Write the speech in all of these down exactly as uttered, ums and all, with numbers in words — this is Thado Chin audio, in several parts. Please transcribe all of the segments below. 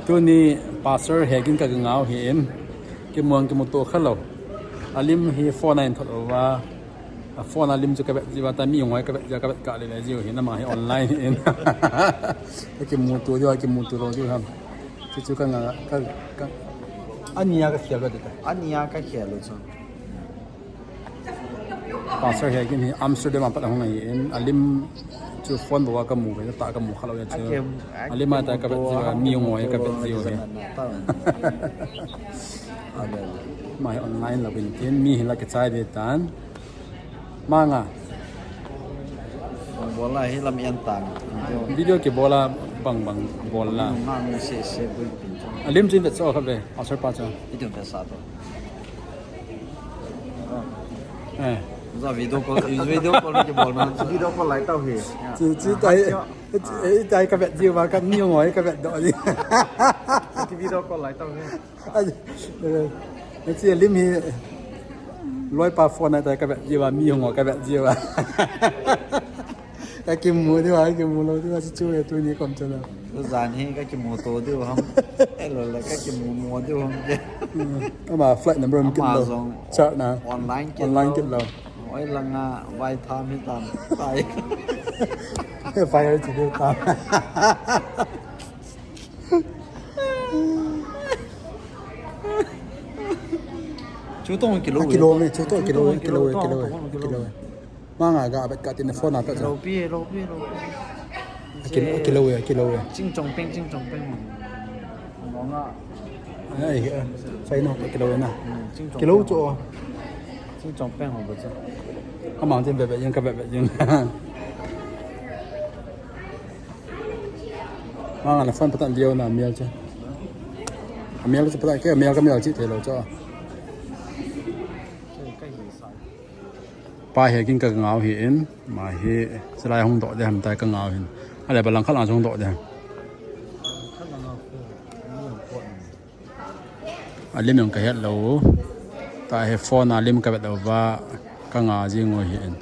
Tuni Pastor Hegin ka ngau hi in. Kimuang kimuto khalou. Alim hi phone a in thot uva. A phone alim chu ka vet jiu va ta mi ngoi ka vet jiu ka vet ka le le jiu hi na ma hi online hi in. Ka kimuto jiu, ka kimuto lou jiu ham. Chu chu ka nga ka ka ania ka khel va ta. Ania ka khel lou chu. Pastor Hegin hi Amsterdam a pat ahung ahi in, alim chu phone bou a ka mu ve ta ka mu khalou ya chu. Alim a ta ka vet jiu va, mi ngoi ka vet jiu hi. Mai online lou in tin, mi hi la kichai ve tan. Manga. Bola hi lam en tan. Video kibol a bang bang bol la. Mang se se bui pin chu. Alim chu in vet so kha ve, Pastor pa chu. Itu pe sa to. Eh. Za video call, video call kibol na. Video call lai tau hi. Chu chu tai. Ei tai ka vet jiu va ka mi ngoi ka vet doh ji. Ki video call lai tau hi. Ai. Eh, chi lim hi. Loi pa phone tai ka vet jiu va mi ngoi ka vet jiu va. Ka kimu diu va, kimu lou diu va, chu chu e tuni kom chu na. Jan hi ka kimuto diu ham. Elo la ka kimu mo diu ham ke. Hmm. Ama flight number um kit lou. Ama jong chart na. Online kit lou. Online kit lou. Oi langa vai tham hi tam. Tai. Fire chi diu tam. Chu tong kilo. Kilo me, chu tong kilo, kilo, kilo, kilo. Manga ga bet ka tin phone a ta. Lo pi, lo pi, lo pi. Kilo, kilo ya, kilo ya. Ching chong peng, ching chong peng. Manga. Ai, sai no kilo na. Kilo chu. Ching chong peng ho ba chu. Ama tin be be yang ka be be yang. Manga na phone patan video na mial chu. Mial chu patan ke mial ka mial chi te lo chu. Pa Hegin ka ngau hi in, ma hi, silai hung doh de ham tai ka ngau hin. Ale ba langkhat lang hung doh de ham. Alim jong ka het lou. Ta hi phone alim ka vet lou va ka nga jing u hi in.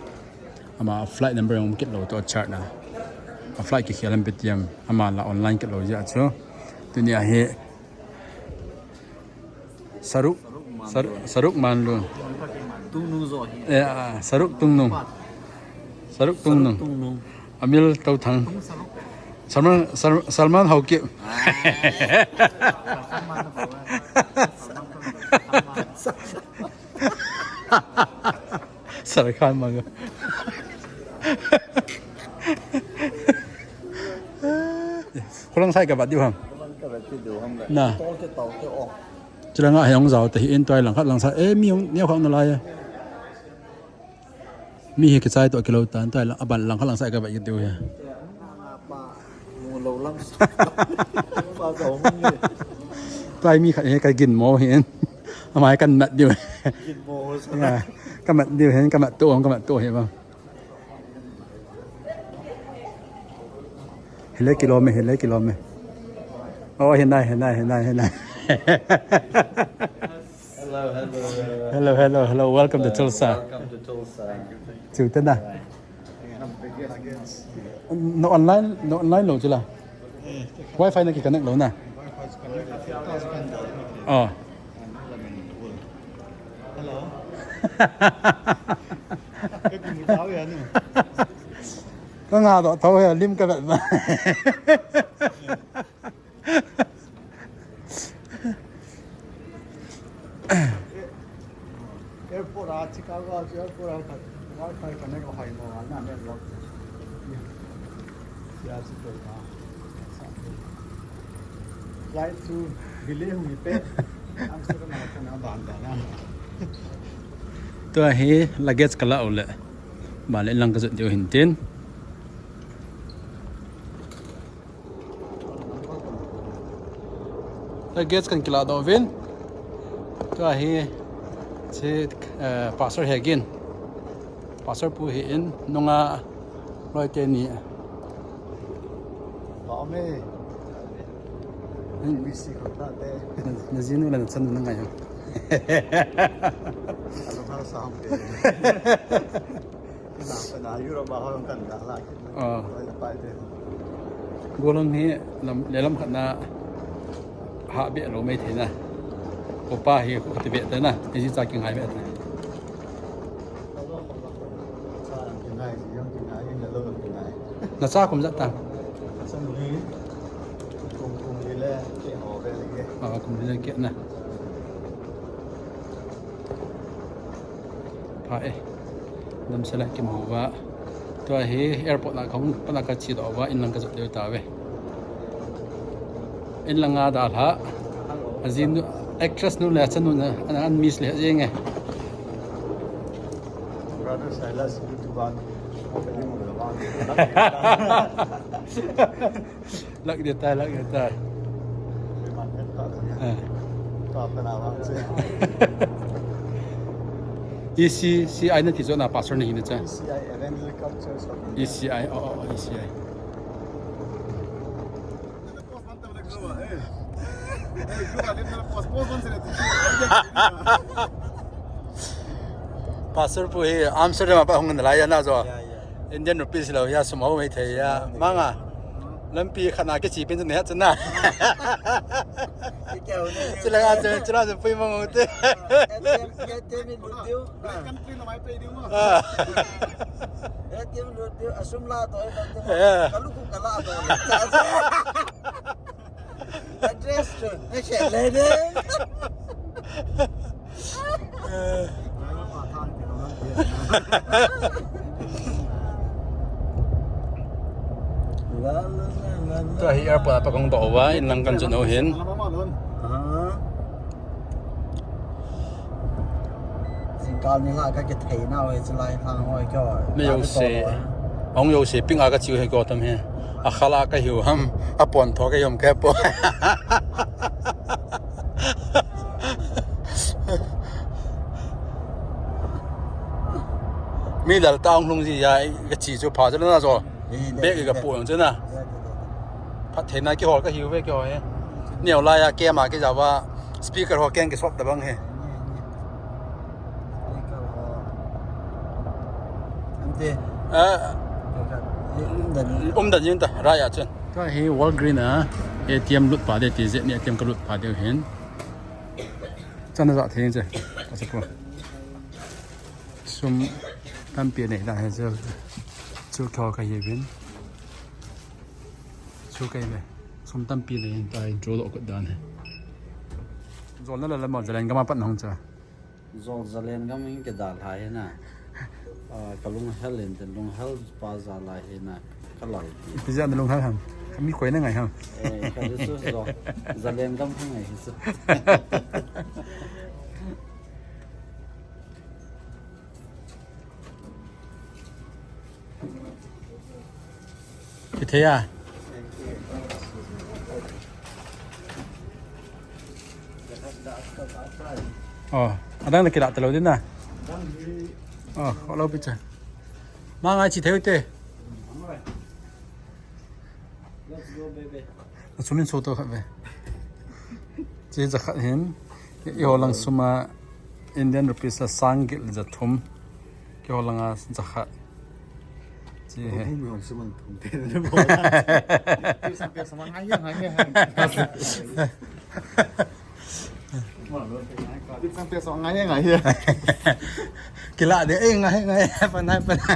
Ama flight number jong kit lou to chart na. A flight kikhel ham pe tiam. Ama la online kit lou jia chu. Tunia hi Saruk, Saruk, Saruk Manlu. Tungnung jo hi. Eh, ah, Saruk Tungnung. Saruk Tungnung. Saruk Tungnung. Amil Tauthang. Salman, Sal-, Salman Haokip. Ah. Salman Haokip. Sarkhan Mang. Khulang sai ka bat diu ham. Khulang ka bat diu ham le. Na. Tol te tau te o. Chila nga hong jao te hi in tuai langkhat lang sai. Eh, mi hong neo khang na lai. Mi hi kichai to kilo tan tuai lang, aban langkhat lang sai ka bat diu hi. Pa, mu lo lam. Pa jao hong ni. Tuai mi khat hi ka gin mo hi in. Amai kan mat diu. Gin mo ho sa. Ya. Ka mat diu hi, ka mat to, ka mat to hi ba. Hile kilo me, hile kilo me. Oh, hinai, hinai, hinai, hinai. Hello, hello, hello. Hello, hello, hello. Welcome to Tulsa. Welcome to Tulsa. Chu te na. No online, no online lo chu la. Wi-Fi na ki connect lo na. Oh. Hello. Ka nga doh tho he, lim ka vet ba. Airport a, Chicago a, airport a, Wi-Fi connect ho hai mo, na network. Ya, Chicago a. Flight chu delay hung hi pe. Amsterdam a kana ban da na. Tua hi luggage ka la u le. Ba le lang ka jot diu hin tin. Luggage kan kila doh uvin. Tua hi, si, eh, Pastor Hegin. Pastor pu hi in, nunga loi te ni. Tome. Bisi ko ta te. Na, na jinu la na chanu na ngai. Alo ha sa hom pe. Kina pe na Europe a hong kan da la. Ah. Loi la pai te. Golang hi lam, le lam khat na. Ha beh lou mai thei na. Kopa hi kati beh te na. Hiche cha kingai beh te. Na cha kum ijat ta? Ah, kum li le keh na. Pha e. Damsel a kimu uva. Tua hi airport na kahung pat na kache doh uva, inlang kajot diu tauve. Inlang a dalha. Ajinu, actress nu le achanu na, an, an miss le jeng e. Brother Silas, YouTube on. Lak dia tai, lak dia tai. Ah. E C, C I nati jo na pastor nahi na cha. E C I, Evangelical Church of India. E C I, oh, oh, E C I. Pastor pu hi Amsterdam a pat hung nalai a na jo. Yeah, yeah. Indian rupees lou hi a sum ho mai thei a. Manga. Lampi khat na kiche pen chu ne chu na. Chule a chu, chule a chu pui mang u te. A T M, A T M in lut diu. Ah. A T M lut diu, asum la to, A T M. Yeah. Kalu ku kala to. Address chu, na khe le de. Tua hi airport a pat kahung doh uva, inlang kan jot u hin. Ah. Jingkah ni la ka kithei nau hi chulai lang hoi kyo. Me yo se. Ong yo se ping a kache u hi kyo tam hi. A khala kahiu ham. A pon tho kahiu ham kahe poi. Mi lal ta ong lhung ji a kache chu pha chu na jo. Bag ka pu chu na. Phat theina kihol kahiu ve kyo hi. Neo lai a kema kija uva speaker ho keng kisop tabang hi. Ante. Ah. Umdan jing ta, rai a chun. Tua hi Walgreen a A T M lut pa de ti jeh ni A T M kalut pa diu hin. Chana ja theng che. Asa ko. Sum tampi nei da he che. Chu kho kahi vin. Chu kai le. Sum tampi nei ta intro lo ko dan he. Jol na la la ma jalen gama pat nong cha. Jol jalen gam in kidalha hi na. Ah, kalung hel in, lunghel pa jala hi na. Kalal ti. Ti ja lunghel ham. Kami koi na ngai ham. Eh, ka ju su jol. Jalen gam hang ngai hi su. Kithei a. Oh, adang na kila talo din na. Oh, hello picture. Ma ngai chi thei u te. Let's go, baby. Asumin so to khat ve. Chi jakhat hin. Eiho lang sum a Indian rupees a sang get le jathum. Keiho lang a jakhat. Chi he. Home home suman thum te ne bo. Pisa pisa ma ngai ngai. Pisa pisa ma ngai ngai. Kila de, eh, ngai ngai. Panai panai.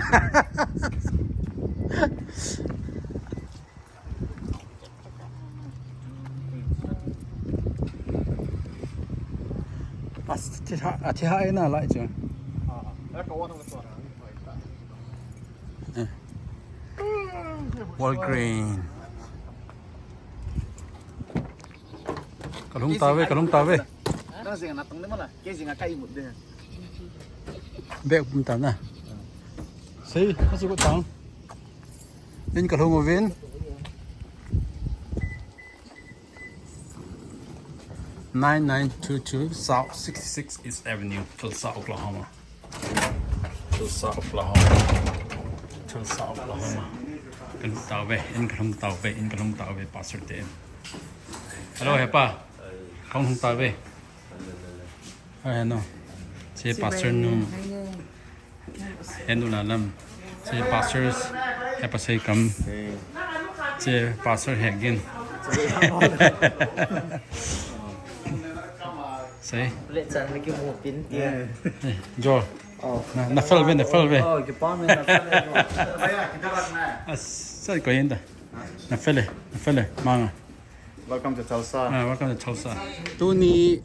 As, thi ha, a thi ha ina lai chu. Eh. Walgreen. Kalung ta ve, kalung ta ve. Nang jing na tong de mala, ke jing a kai mut de. Bag pum ta na. Sei, kasi ko tang. In kalung uvin. Nine nine two two South sixty-six East Avenue, Tulsa, Oklahoma. Tulsa, Oklahoma. Tulsa, Oklahoma. Kalung tauve, in kalung tauve, in kalung tauve, pastor te in. Hello, hepa. Kalung tauve. Hello, no. Che pastor nu. Henu la lam. Che pastors, hepa sei kam. Che pastor hegin. Sei. Plate chan le kimu pin tia. Eh, Joel. Oh. Na, na fel ve, na fel ve. Oh, kipah me, na fel ve. Asa ko inda. Na fel ve, na fel ve. Manga. Welcome to Tulsa. Ah, welcome to Tulsa. Tuni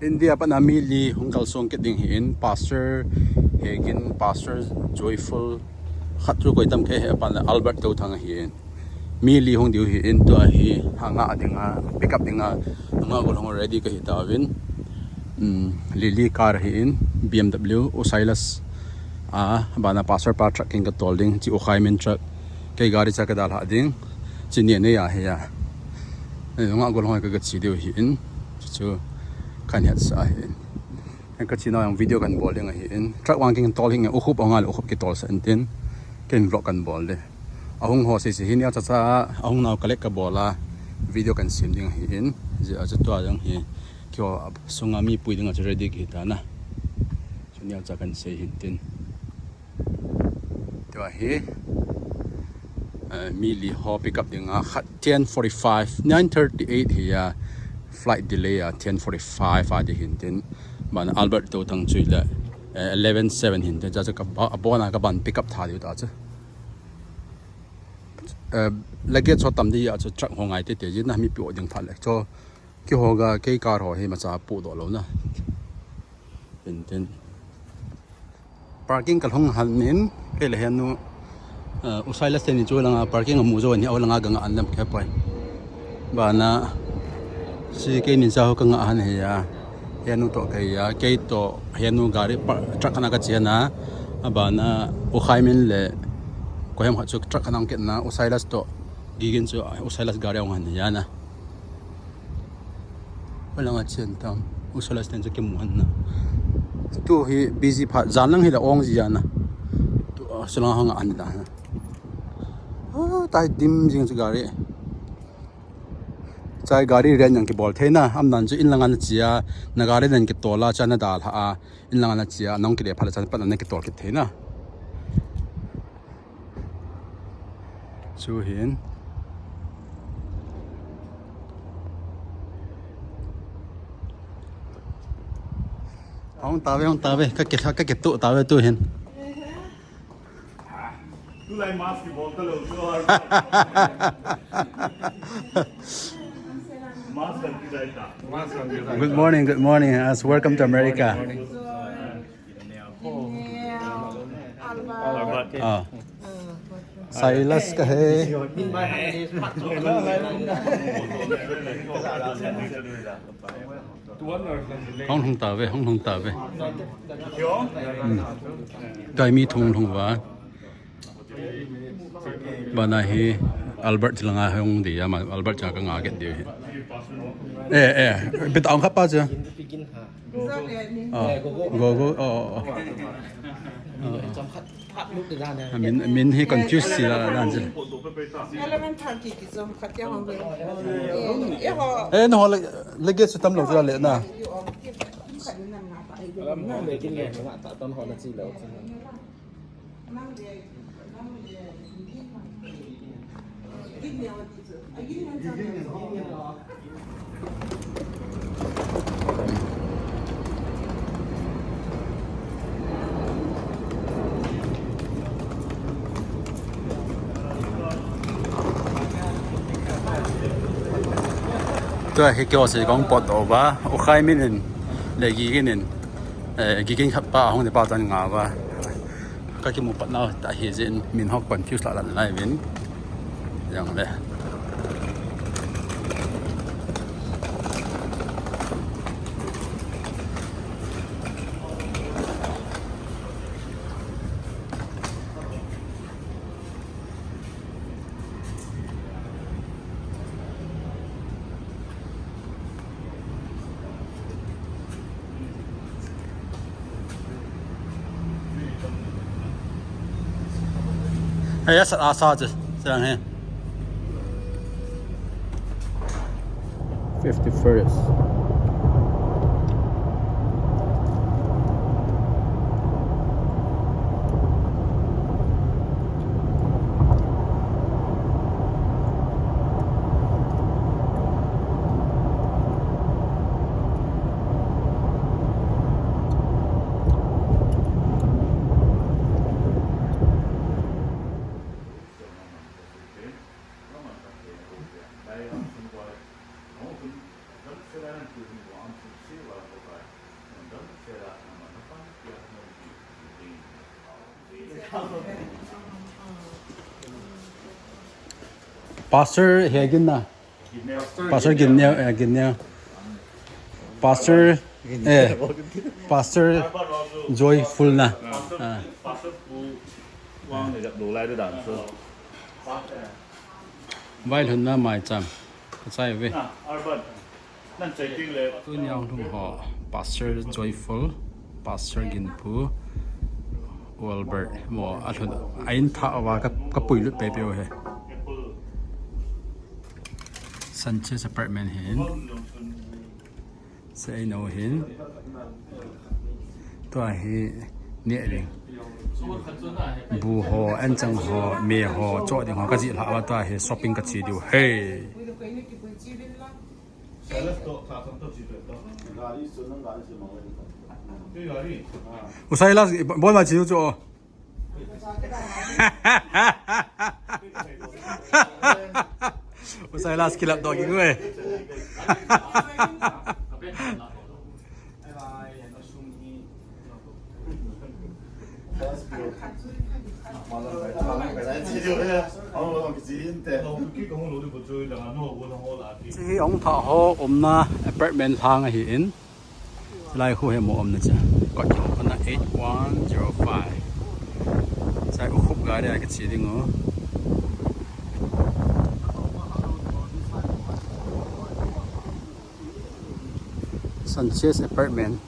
India a pat a mi li hung kalsong kit ding ahin, Pastor Hagin, Pastor Joyful, khat chu koi tam kei he, a pat a Albert Touthang ahin. Mi li hung diu ahin, tua hi, hanga dinga, pick up dinga, hanga gol hung ready kahi tauvin. Um, Lily car ahin, B M W, U Silas, a, bana Pastor pa truck kin katol ding, chi U Khaimin truck, kei gari cha kadalha ding, chi ni nei ahi a. Hanga gol hung kaga chi diu ahin, chu chu kan het sa ahin. Ka chi nau jong video kan bol ding ahin. Truck vang kin tol hing, U Khup ong a le U Khup kitol sa intin. Ken vlog kan bol de. Ahung ho sei sei hi nia cha cha, ahung nau collect kabol a. Video kan sem ding ahin. Ji a chu tua jong hi. Kio sunga mi pui ding a chu ready ki ta na. Chu nia cha kan sei hin tin. Tua hi, eh, mi li ho pick up ding a khat ten forty-five, nine thirty-eight hi a, flight delay a ten forty-five a di hin tin. Ban Albert Touthang chu le, eh, eleven seven hin tin. Cha cha ka ba, abona ka ban pick up tha diu ta chu. Eh, luggage ho tam di a chu truck ho ngai te te ji na mi pi o ding tha le. Cho ki ho ga kei car ho hi ma cha pu do lo na. Tin tin. Parking kalhung han in, kei le henu, eh, U Silas teni chu langa parking amu jo ni, au langa ganga an lam khe poi. Bana, si kei ni cha ho kanga han hi a, henu to kei a, kei to henu gari pa, truck kana kachi na, abana, U Khaimin le, ko hem khat chu truck kana kit na, U Silas to, Gigin chu, U Silas gari ong han hi a na. Walang achen tam. U Silas ten chu kimu han na. Tu hi busy phat. Jan lang hi la ong ji na. Tu, ah, silang hang an da na. Ah, tai dim jing chu gari. Chai gari ren yang kibol thei na. Am nan chu in lang an chia. Na gari ren kitol a cha na dal ha a. In lang an chia. Nong kile phat cha pat na kitol kit thei na. Chu hin. Hong ta ve, hong ta ve. Ka ke, ka ke tu ta ve tu hin. Tu lai mask ki bol ta lo tu. Mask kan ki jai ta. Good morning, good morning. As welcome to America. Ah. Silas ka he. Hong hong ta ve, hong hong ta ve. Hmm. Kai mi thong thong va. Bana hi Albert langa hong di a, ma Albert cha ka nga get di hi. Eh, eh, bit ong kha pa cha. Ah, go, go, oh, oh, oh. Ah, min, min hi confuse si la dan si. Eleven thirty ki jong khat ya hong ve. Eh, no, le, le ge su tam lo ja le na. Tua hi kei ho se kong pot uva, U Khaimin in, le Gigin in, eh, Gigin khat pa hung ni pa tan nga va. Ka kimu pat nau ta hi jin min ho confuse la la lai vin. Jang le. Aya sat asa je, serang he. Fifty-first. Pastor he gin na. Pastor gin neo, eh, gin neo. Pastor, eh, Pastor Joyful na. Ah. Vai lhun na mai cham. Ka chai ve. Tuni a hung lhung ho, Pastor Joyful, Pastor Ginpu, Albert, mo, a lhun, a in tha uva ka, ka puilut pei pei u hi. Sanchez apartment hin. Sei no hin. Tua hi, ne ding. Bu ho, anchang ho, me ho, cho ding ho, ka jih lha uva tua hi shopping ka che diu. Hey. Usai las, bol ma chiu chu. Usai las kilap doh ging ve. Chi hi hung tha ho umna apartment lang ahi in. Lai khu hi mo umna cha. Kot ho na eight one zero five. Chai u khup gari a ka che ding u. Sanchez apartment.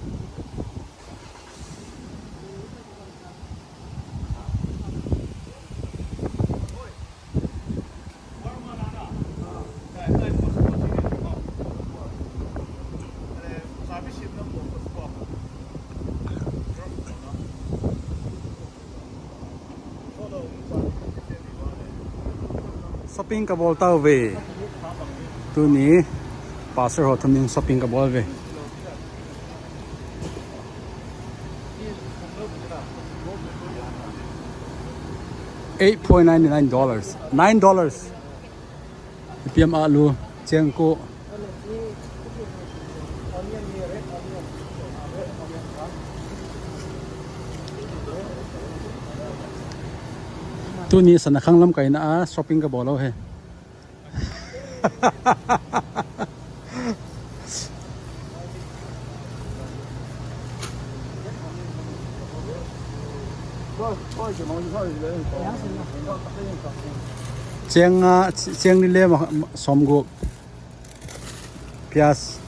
Shopping ka bol tau ve. Tuni pastor ho thumin shopping ka bol ve. Eight point nine nine dollars. Nine dollars. Ipi ham alu, cheng ko. Tuni sana khang lamkai na a shopping ka bol u hi. Cheng, ah, cheng ni le ma, ma, som gup. Pias.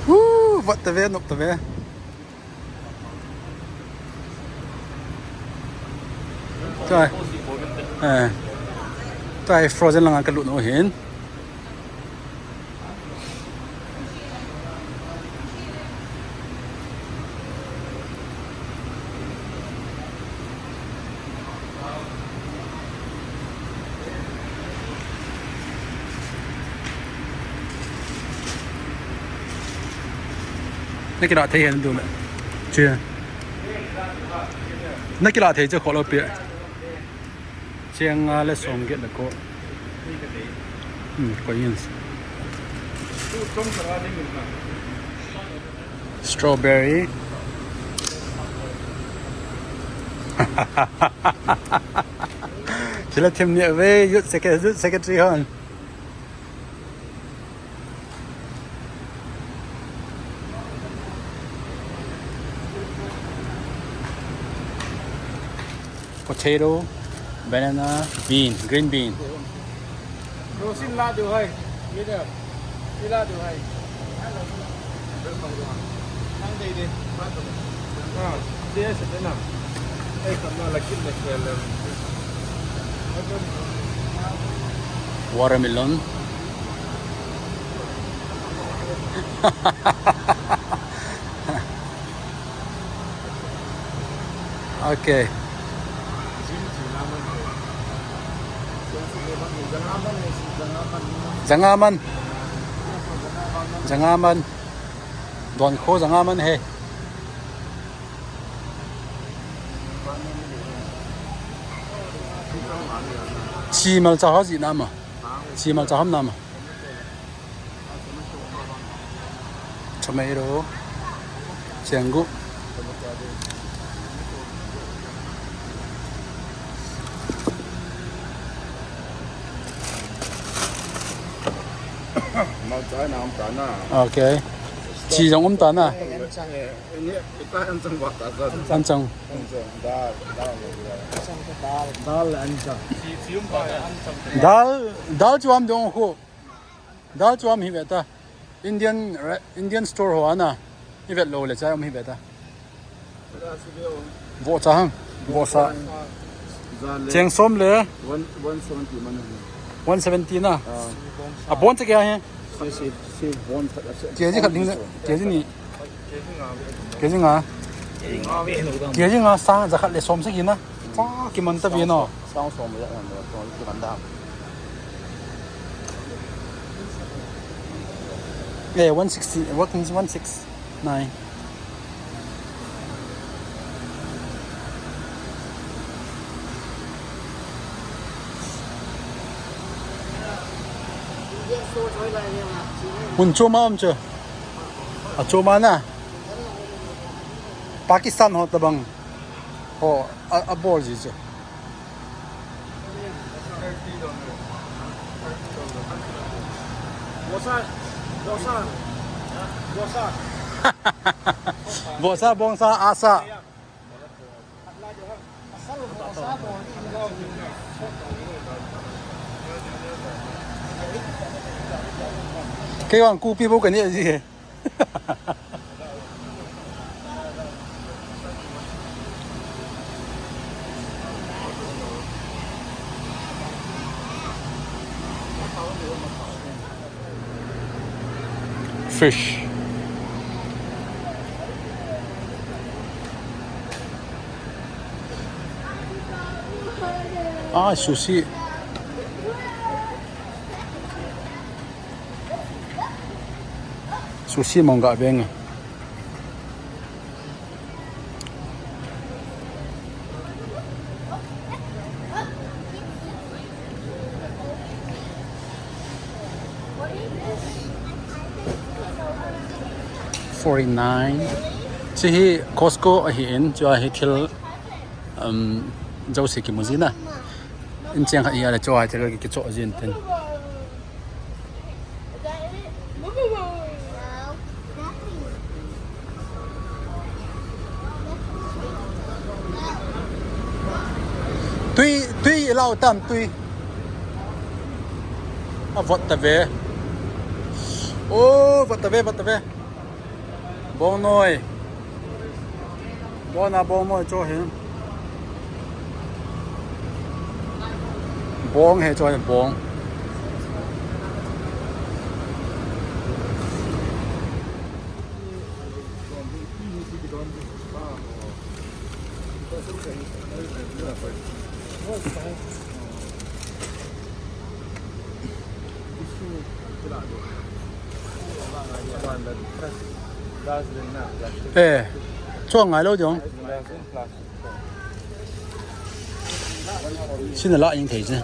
Woo, vat ta ve, nop ta ve. Tua, eh, tua frozen langa ka lut u hin. Na kila thei hen du le. Che. Na kila thei che kho lo pi. Cheng nga le som get le ko. Hmm, ko yin. Strawberry. Kila thim ni ve, youth secre-, youth secretary hon. Potato, banana, bean, green bean. Rosin la do hai. Ye da. Ye la do hai. Nang dei dei. Ah, dei sa dei na. Ei, kam na la kin na ke le. Watermelon. Okay. Janga man. Janga man. Donkho janga man he. Chimal cha ho ji nama. Chimal cha ham nama. Tomato. Chenggu. Malcha na um ta na. Okay. Chi jong um ta na. An chang. Eh, ni, ita an chang ba ta ta. An chang. An chang. Dal, dal, dal. Dal, dal chu am dong khu. Dal chu am hi ve ta. Indian re-, Indian store ho ana. Hi vet lo le cha am hi ve ta. Vohcha hang. Vohsa. Cheng som le. One, one seventy man. One seventy na. Ah. A bon cha kya hai? Se, se, se bon cha. K G khat ding le. K G ni. K G nga. K G nga sa, ja khat le som sagi na. Cha kiman ta ve no. Sang som le, sang som le, kiman da. Eh, one sixty, what is one six nine? Hun choma um chu. A choma na. Pakistan ho tabang. Ho, a, a bol ji chu. Bosa, bosa, bosa. Bosa, bongsa, asa. Kei vang kupi bou kani ji. Fish. Ah, sushi. Sushi mong ga beng. Forty-nine. Chu hi Costco ahi in, chu hi thil, um, jouse kimu jin a. In cheng khat hi a le chu a thil kicho jin tin. Tui, tui lau tam tui. A vot ta ve. O, vot ta ve, vot ta ve. Bong noi. Bong na bong noi cho hin. Bong he cho hin bong. Eh, chuang ngai lou jong. Sin la ing thei che.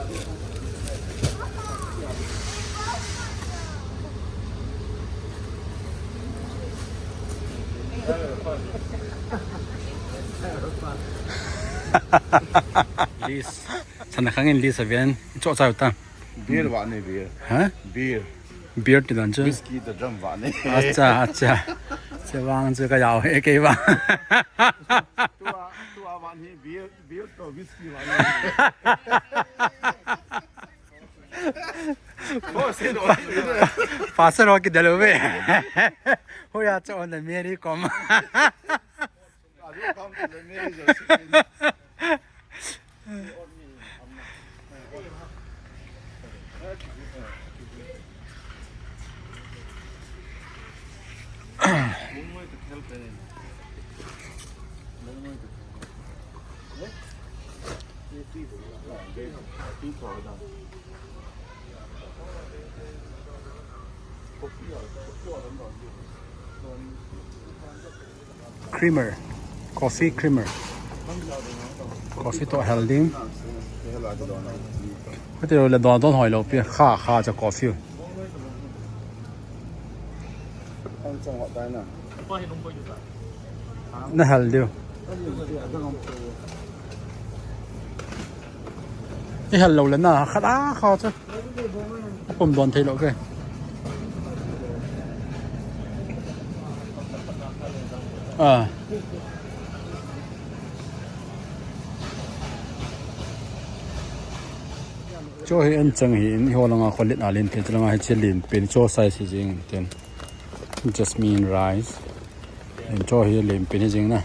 Lis. Sana khang in lis avian. Cho cha ta. Beer vah ne, beer. Ha? Beer. Beer ti dan chu. Whisky the drum vah ne. Acha, acha. Che vang chu ka yau he kei vang. Tua, tua vah ne, beer, beer to whisky vah ne. Pastor ho kidel uve. Hoiya cho na Mary kom. Creamer. Coffee creamer. Coffee toh hel ding. Kati le don don hoi lou pi. Kha kha cha coffee. Na hel diu. I hel lou le na khat a kha cha. Pum don thei lou ke. Ah. Cho hi an chang hi in, ho langa kholet a len thei, langa hi che len pen, cho size hi jing ten. Jasmine rice. In cho hi len pen hi jing na.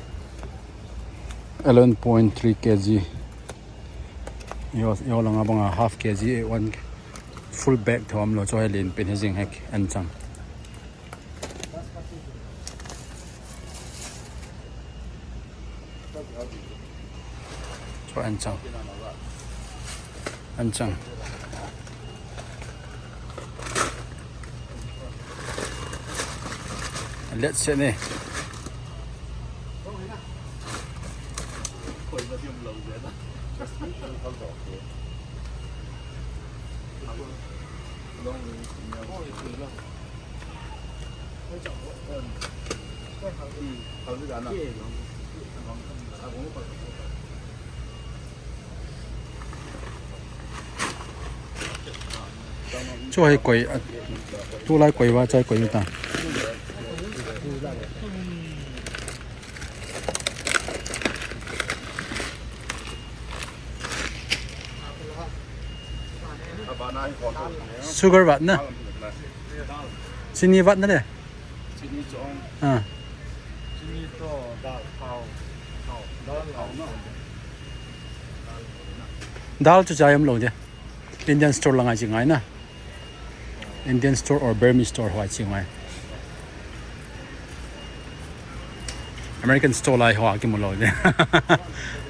Eleven point three K G. Yo, yo langa banga half K G, eh, one full bag thom lo, cho hi len pen hi jing hek an chang. Cho an chang. An chang. Let's see ni. Cho hi koi, a, tulai koi va chai koi ta. Sugar vat na. Chini vat na le. Chini chong. Ah. Chini to dal thao. Thao. Dal thao na. Dal chu chai um lou de. Indian store langa chi ngai na. Indian store or Burmese store ho a chi ngai. American store lai ho a kimu lou de.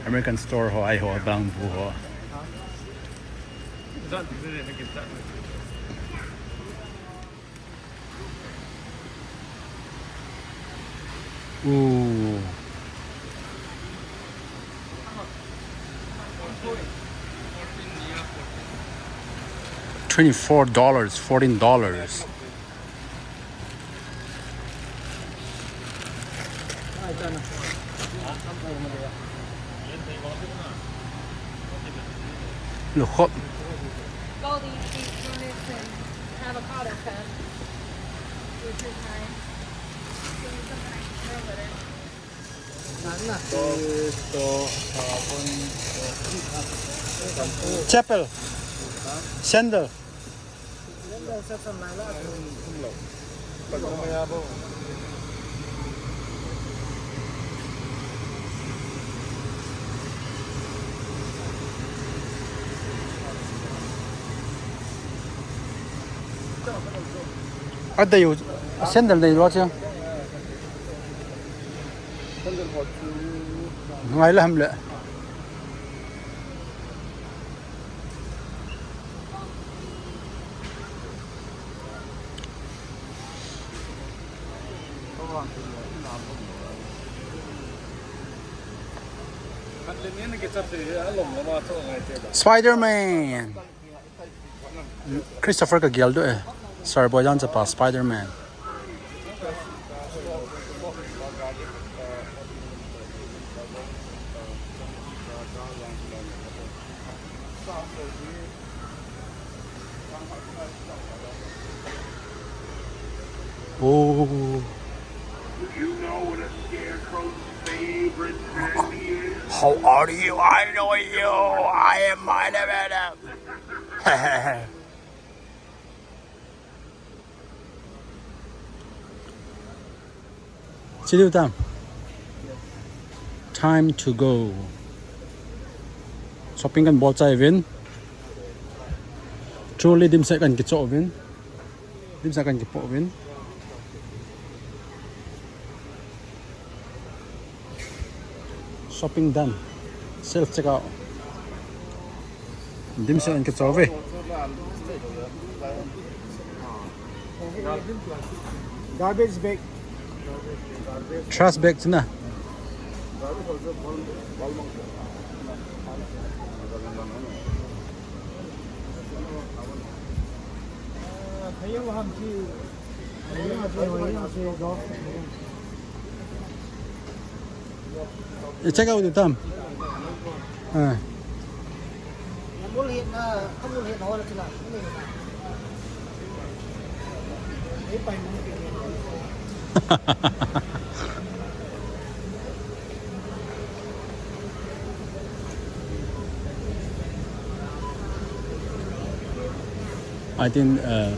American store ho ai ho bang bu ho. Ooh. Twenty-four dollars, fourteen dollars. Look hot. Goldie, she's doing this and avocado cup. Which is nice. Give me something I can throw with it. Chapel. Sandal. Adei u, sandal nei lou chu. Ngai la ham le. Spider-Man. Christopher ka gel doh e. Sir Boydan chapa Spider-Man. Oh. You know what a scarecrow's favorite candy is? How are you? I know you. I am my name. Chi diu tam. Time to go. Shopping kan bol chai uvin. Trolley dimset kan kichoh uvin. Dimset kan kipoh uvin. Shopping done. Self checkout. Dimset kan kichoh uve. Garbage bag. Trash bag chu na. I check out the time. Ah. I think, uh,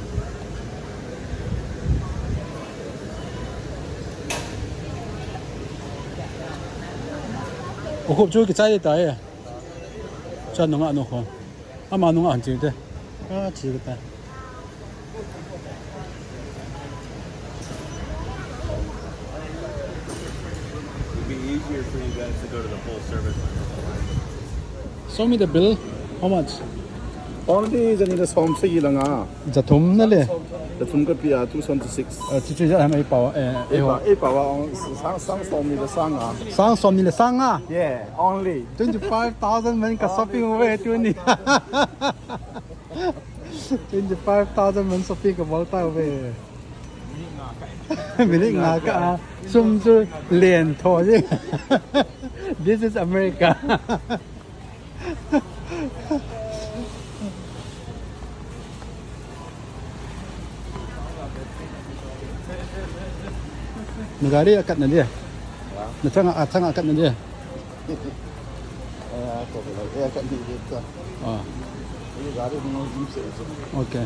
ukhup chu kichai ta e. Cha nunga nu kho. Ama nunga han chi te. Ka chi ta. It'd be easier for you guys to go to the full service. Show me the bill. How much? Only the need a som se ilanga. Jathum na le. Jathum ka pia two seventy six. Uh, chichu ja ham ei pao eh ei ho. Ei pao sang sang som ni le sang a. Sang som ni le sang a. Yeah, only. Twenty five thousand man ka shopping over tuni. Twenty five thousand man shopping ka bol ta ve. Minute nga ka sum chu len tho je. This is America. Na gari a kat na dia. Na changa a changa kat na dia. Ah. Okay.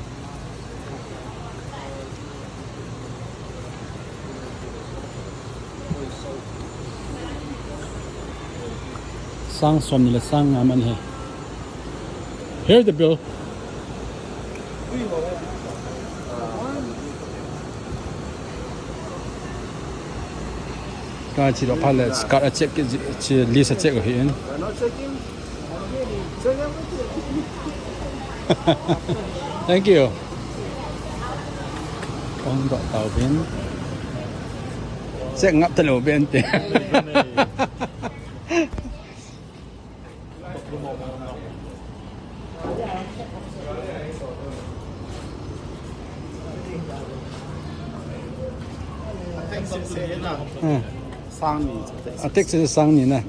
Sang som ni le sang nga man he. Here's the bill. Ka chi lo pha le, card a check, chi list a check hi in. Thank you. Kong dot tau bin. Check ngap ta lo bin te. Hmm. Sang ni. A tax chu sang ni na.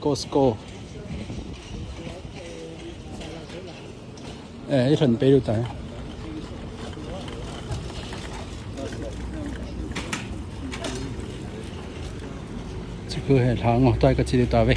Costco. Eh, i lhon pei lu ta. Chiku he lhang o, tai ka chi lu ta ve.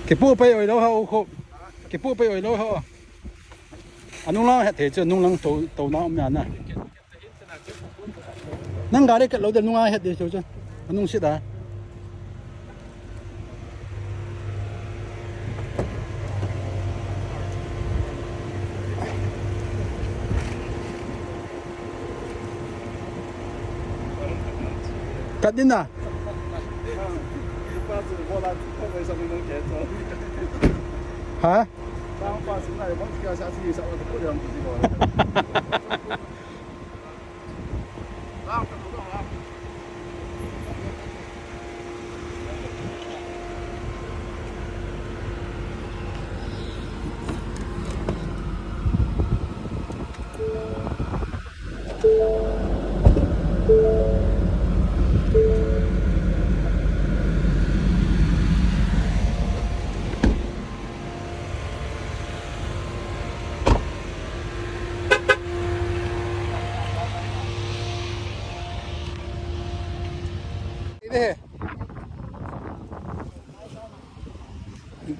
Kipu pei oi lo ha u khu. Kipu pei oi lo ha. Anung lang het thei chu, nung lang to, to na um ya na. Nang gari kat lo de nung a het de chu chu. Anung sit a. Kat din na. Ha?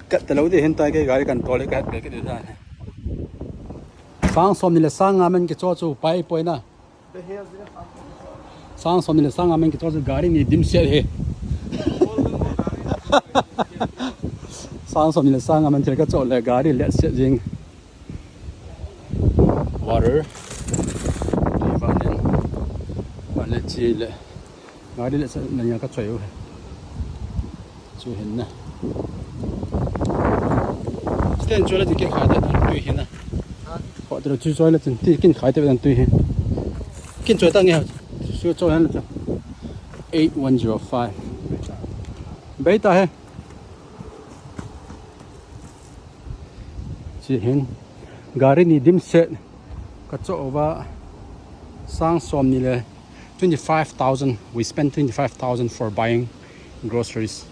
Kat talou di hin tai ke gari kan tole kat be ke di sa. Sang som ni le sang nga man kicho chu pai poi na. Sang som ni le sang nga man kicho chu gari ni dim set hi. Sang som ni le sang nga man thil kacho le gari let set jing. Water. Ti va nen. Va let chi le. Gari le sa na nia kachoi u he. Chu hin na. Sten choi le ti ke khai te tui hin na. Ko te chu choi le tin ti kin khai te tui hin. Kin choi ta nge. Su choi han le chu. Eight one zero five. Bei ta he. Chi hin gari ni dim set kacho uva sang som ni le twenty-five thousand. We spent twenty-five thousand for buying groceries.